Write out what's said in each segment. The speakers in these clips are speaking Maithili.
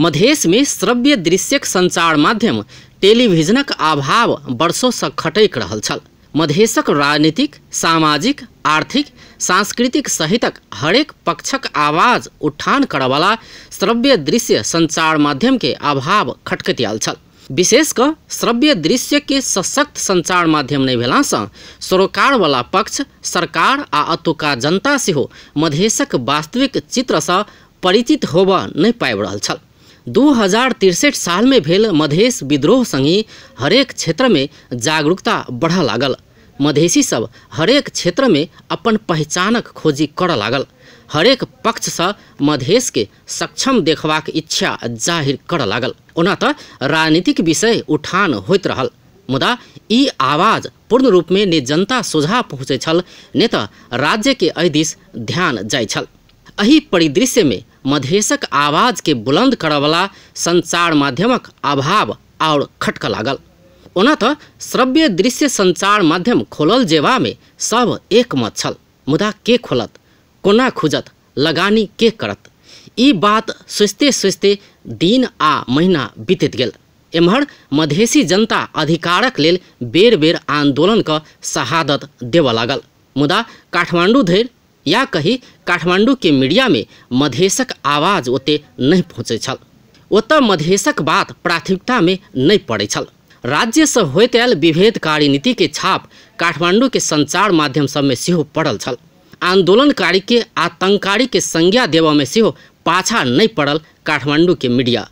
मधेश में श्रव्य दृश्यक संचार माध्यम टेलीविजनक अभाव वर्षों से खटकि रहल छल। मधेशक राजनीतिक, सामाजिक, आर्थिक, सांस्कृतिक सहितक हरेक पक्षक आवाज उठान करऽवला श्रव्य दृश्य संचार माध्यम के अभाव खटकैत आयल छल। विशेष कऽ श्रव्य दृश्य के सशक्त संचार माध्यम नहि भेलासँ सरोकारवला पक्ष, सरकार आ अतुका जनता सेहो मधेशक वास्तविक चित्रसँ परिचित होबऽ नहि पाबि रहल छल। 2063 साल में भेल मधेश विद्रोह संगी हरेक क्षेत्र में जागरूकता बढ़ऽ लागल। मधेशी सब हरेक क्षेत्र में अपन पहचानक खोजी करऽ लागल। हरेक पक्षसँ मधेश के सक्षम देखबाक इच्छा जाहिर करऽ लागल। ओना तऽ राजनीतिक विषय उठान होइत रहल, मुदा ई आवाज पूर्ण रूप में ने जनता सोझा पहुँचै छल ने तऽ राज्य के एहि दिस ध्यान जाइ छल। एहि परिदृश्य में मधेशक आवाज के बुलंद करऽवला संचार माध्यमक अभाव और खटकऽ लागल। ओना तऽ श्रव्य दृश्य संचार माध्यम खोलल जेबा में सब एकमत छल, मुदा के खोलत, कोना खुजत, लगानी के करत, ई बात सोचिते सोचिते दिन आ महीना बीतैत गेल। एम्हर मधेशी जनता अधिकारक लेल बेर बेर आंदोलन क शहादत देबऽ लागल, मुदा काठमांडू धरि या कही काठमांडू के मीडिया में मधेशक आवाज ओते नहीं पहुँचै छल। ओतऽ मधेशक बात प्राथमिकता में नहीं पड़ै छल। राज्य से होइत आयल विभेदकारी नीति के छाप काठमांडू के संचार माध्यम सब में सेहो पड़ल छल। आंदोलनकारी के आतंककारी के संज्ञा देबऽ में सेहो पाछा नहीं पड़ल काठमांडू के मीडिया।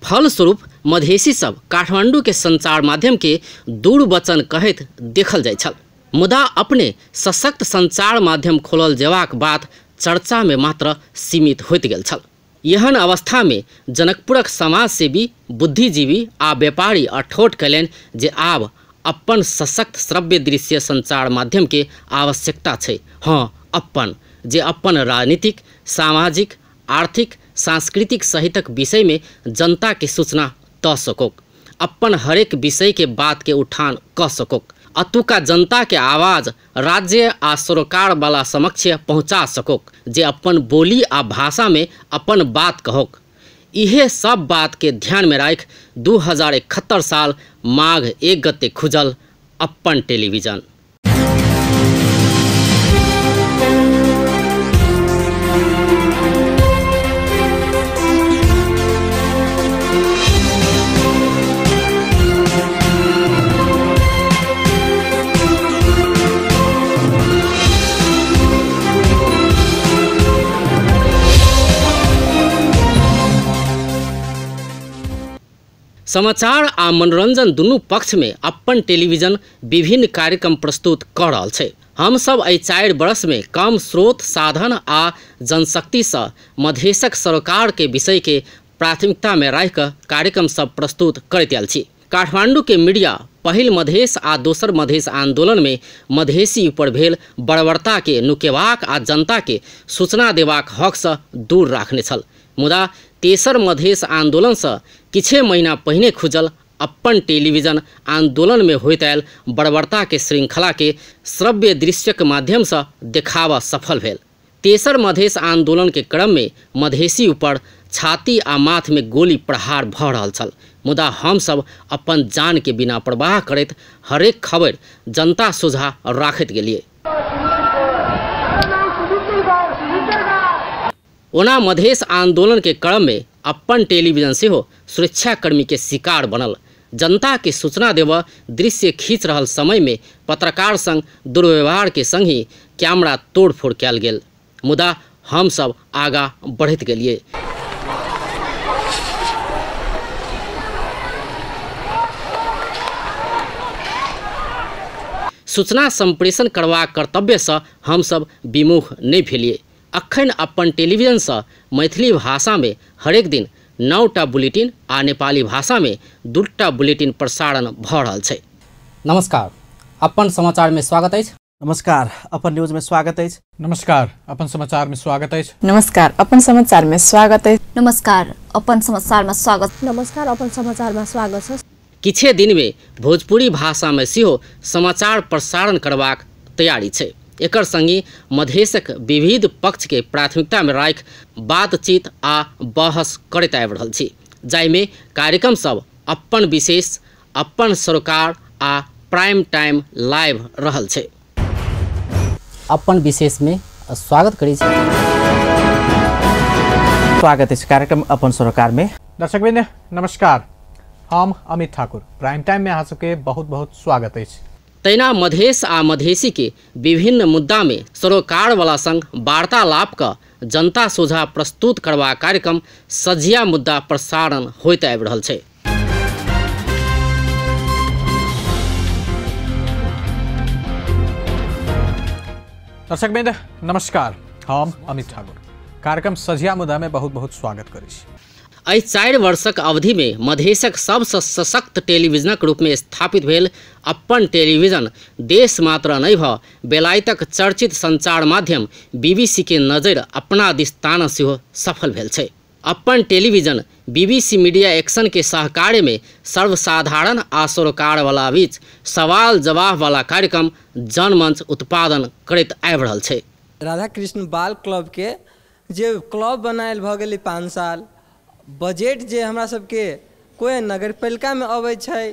फलस्वरूप मधेशी सब काठमांडू के संचार माध्यम के दुर्वचन कहैत देखल जाइ छल, मुदा अपने सशक्त संचार माध्यम खोलल जेबाक बात चर्चा में मात्र सीमित होइत गेल छल। एहन अवस्था में जनकपुरक समाजसेवी, बुद्धिजीवी आ व्यापारी अठोट कयलनि जे आब अपन सशक्त श्रव्य दृश्य संचार माध्यम के आवश्यकता छै। हाँ, अपन जे अपन राजनीतिक, सामाजिक, आर्थिक, सांस्कृतिक सहितक विषय में जनता के सूचना दऽ सकोक, अपन हरेक विषय के बात के उठान कऽ सकोक, अतुका जनता के आवाज राज्य आ सरोकार वाला समक्ष पहुँचा सकोक, जे अपन बोली आ भाषा में अपन बात कहोक। इहे सब बात के ध्यान में राखि 2071 साल माघ 1 गते खुजल अपन टेलीविजन। समाचार आ मनोरंजन दुनू पक्ष में अपन टेलीविजन विभिन्न कार्यक्रम प्रस्तुत कऽ रहल छै। हम सब एहि 4 वर्ष में कम स्रोत, साधन आ जनशक्ति से मधेशक सरोकार के विषय के प्राथमिकता में राखि कऽ कार्यक्रम सब प्रस्तुत करैत आयल छी। काठमांडू के मीडिया पहिल मधेश आ दोसर मधेश आंदोलन में मधेशी ऊपर भेल बर्बरता के नुकेबाक आ जनता के सूचना देबाक हक से दूर राखने छल, मुदा तेसर मधेश आंदोलन से किछे महीना पहिने खुजल अपन टेलीविजन आंदोलन में होइत आयल बर्बरता के श्रृंखला के श्रव्य दृश्यक माध्यम से देखावा सफल भेल। तेसर मधेश आंदोलन के क्रम में मधेशी ऊपर छाती आ माथ में गोली प्रहार भऽ रहल छल, मुदा हम सब अपन जान के बिना परवाह करैत हरेक खबर जनता सोझा राखैत गेलियै। ओना मधेश आंदोलन के क्रम में अपन टेलीविजन सेहो सुरक्षाकर्मी के शिकार बनल। जनता के सूचना देबऽ दृश्य खींच रहल समय में पत्रकार संग दुर्व्यवहार के संग ही कैमरा तोड़फोड़ कयल गेल, मुदा हम सब आगा बढ़ैत गेलियै। सूचना संप्रेषण करबाक कर्तव्यसँ हम सब विमुख नहि भेलियै। अखन अपन टेलीविजनसँ मैथिली भाषामे हरेक दिन 9टा बुलेटिन आ नेपाली भाषामे 2टा बुलेटिन प्रसारण भऽ रहल छै। नमस्कार, अपन समाचारमे स्वागत अछि। नमस्कार, अपन न्यूज में स्वागत अछि। नमस्कार, अपन समाचार में स्वागत अछि। नमस्कार, अपन समाचार में स्वागत अछि। नमस्कार, अपन समाचार में स्वागत। नमस्कार, अपन समाचार में स्वागत छ। किछे दिन में भोजपुरी भाषा में सेहो समाचार प्रसारण करबाक तैयारी छै। एकर संगी मधेशक विविध पक्ष के प्राथमिकता में राखि बातचीत आ बहस करैत आबि रहल छी। जाहिमे कार्यक्रम सब अपन विशेष, अपन सरोकार आ प्राइम टाइम लाइव रहल छै। अपन विशेष में स्वागत करै छी। स्वागत अछि कार्यक्रम अपन सरोकार में। दर्शकवृंद नमस्कार, हम अमित ठाकुर प्राइम टाइम में अहाँ सबके बहुत बहुत स्वागत अछि। तहिना मधेश आ मधेसी के विभिन्न मुद्दा में सरोकार वाला संग वार्तालाप क जनता सोझा प्रस्तुत करबा कार्यक्रम सझिया मुद्दा प्रसारण होइत आबि रहल छै। दर्शकवृंद नमस्कार, हम अमित ठाकुर कार्यक्रम सझिया मुद्दा में बहुत बहुत स्वागत करै छी। एहि 4 वर्षक अवधि में मधेशक सबसँ सशक्त टेलीविजनक रूप में स्थापित भेल अपन टेलीविजन देश मात्र नहि भ बेलायतक चर्चित संचार माध्यम बीबीसी के नजर अपना दिस तान सेहो सफल भेल छै। अपन टेलीविजन बीबीसी मीडिया एक्शन के सहकार्य में सर्वसाधारण आ सरोकार वाला बीच सवाल जवाब वाला कार्यक्रम जनमंच उत्पादन करैत आबि रहल छै। राधा कृष्ण बाल क्लब के जे क्लब बनायल भऽ गेलै 5 साल, बजट जे हमरा सबके कोइ नगरपालिकामे अबै छै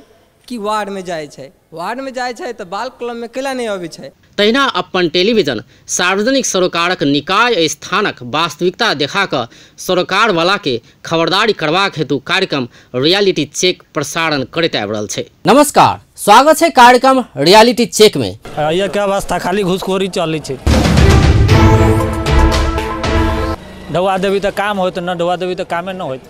कि वार्डमे जाइ छै, वार्डमे जाइ छै तऽ बाल क्लबमे कैला नहि अबै छै। तहिना अपन टेलीविजन सार्वजनिक सरोकारक निकाय स्थानक वास्तविकता देखा कऽ सरोकार वाला के खबरदारी करबाक हेतु कार्यक्रम रियलिटी चेक प्रसारण करैत आबि रहल छै। नमस्कार, स्वागत है कार्यक्रम रियलिटी चेक में। क्या अवस्था, खाली घूसखोरी चलै छै। ढौआ देबी तऽ काम होत, न ढौआ देबी तऽ कामे न होत।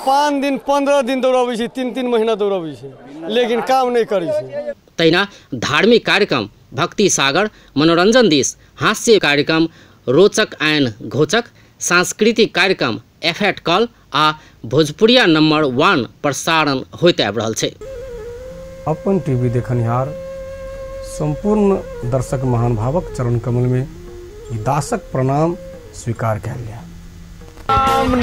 5 दिन 15 दिन दौड़ाबै छै, 3-3 महीना दौड़ाबै छै, लेकिन काम नहि करै छै। तहिना धार्मिक कार्यक्रम भक्ति सागर, मनोरंजन दिस हास्य कार्यक्रम रोचक आयन घोचक, सांस्कृतिक कार्यक्रम एफएट कल आ भोजपुरिया नंबर 1 प्रसारण होइत आबि रहल छै। अपन टीवी देखनिहार संपूर्ण दर्शक महानुभावक चरण कमल में दासक प्रणाम स्वीकार कयल जाय।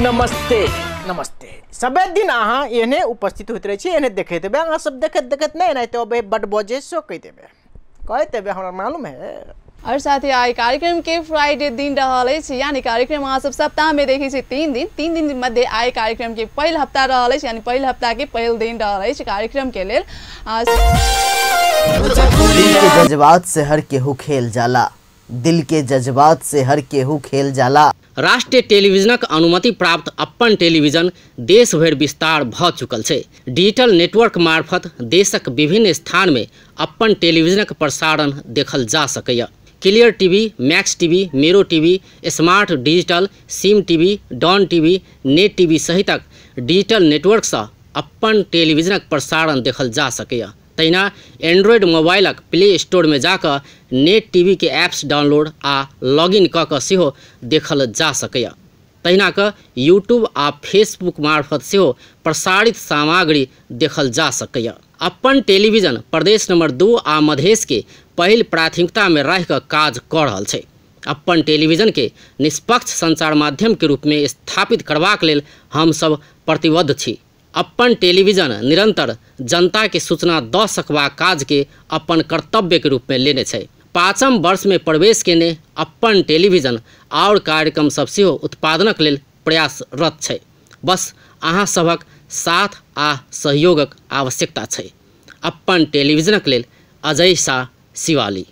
नमस्ते नमस्ते। सबे दिन अहाँ एहने उपस्थित होइत रहै छी, एहने देखैत हेबै। अहाँ सब देखैत देखैत नहि एनाहिते अबै, बड बजे सो कहि देबै, कहि देबै, हमरा मालूम है। और साथ ही आई कार्यक्रम के फ्राइडे दिन रहल अछि, यानी कार्यक्रम अहाँ सब सप्ताह में देखै छी 3 दिन, 3 दिन मध्य आई कार्यक्रम के पहिल हप्ता रहल अछि, यानी पहिल हप्ता के पहिल दिन रहल अछि कार्यक्रम के लेल। दिल के जज्बात से हर केहू खेल जाला, दिल के जज्बात से हर केहू खेल जाला। राष्ट्रीय टेलीविजनक अनुमति प्राप्त अपन टेलीविजन देश भरि विस्तार भ चुकल छै। डिजिटल नेटवर्क मार्फत देशक विभिन्न स्थान में अपन टेलीविजनक प्रसारण देखल जा सकैए। क्लियर टीवी, मैक्स टीवी, मेरो TV, smart digital, SIM TV, Dawn TV, net TV सहितक डिजिटल नेटवर्कसँ अपन टेलीविजनक प्रसारण देखल जा सकैए। तहिना एंड्रॉयड मोबाइलक प्ले स्टोर में जाकऽ नेट टीवी के ऐप्स डाउनलोड आ लॉगिन कऽ कऽ सेहो देखल जा सकैए। तहिना कऽ यूट्यूब आ फेसबुक मार्फत सेहो प्रसारित सामग्री देखल जा सकैए। अपन टेलीविजन प्रदेश नंबर 2 आ मधेश के पहिल प्राथमिकता में रहि कऽ काज कऽ रहल छै। अपन टेलीविजन के निष्पक्ष संचार माध्यम के रूप में स्थापित करबाक लेल हमसब प्रतिबद्ध छी। अपन टेलीविजन निरंतर जनता के सूचना दऽ सकबाक काज के अपन कर्तव्य के रूप में लेने छै। 5म वर्ष में प्रवेश केने अपन टेलीविजन और कार्यक्रम सब सेहो उत्पादनक लेल प्रयासरत छै। बस अहाँ सभक साथ आ सहयोगक आवश्यकता छै। अपन टेलीविजनक लेल अजय शाह, शिवाली।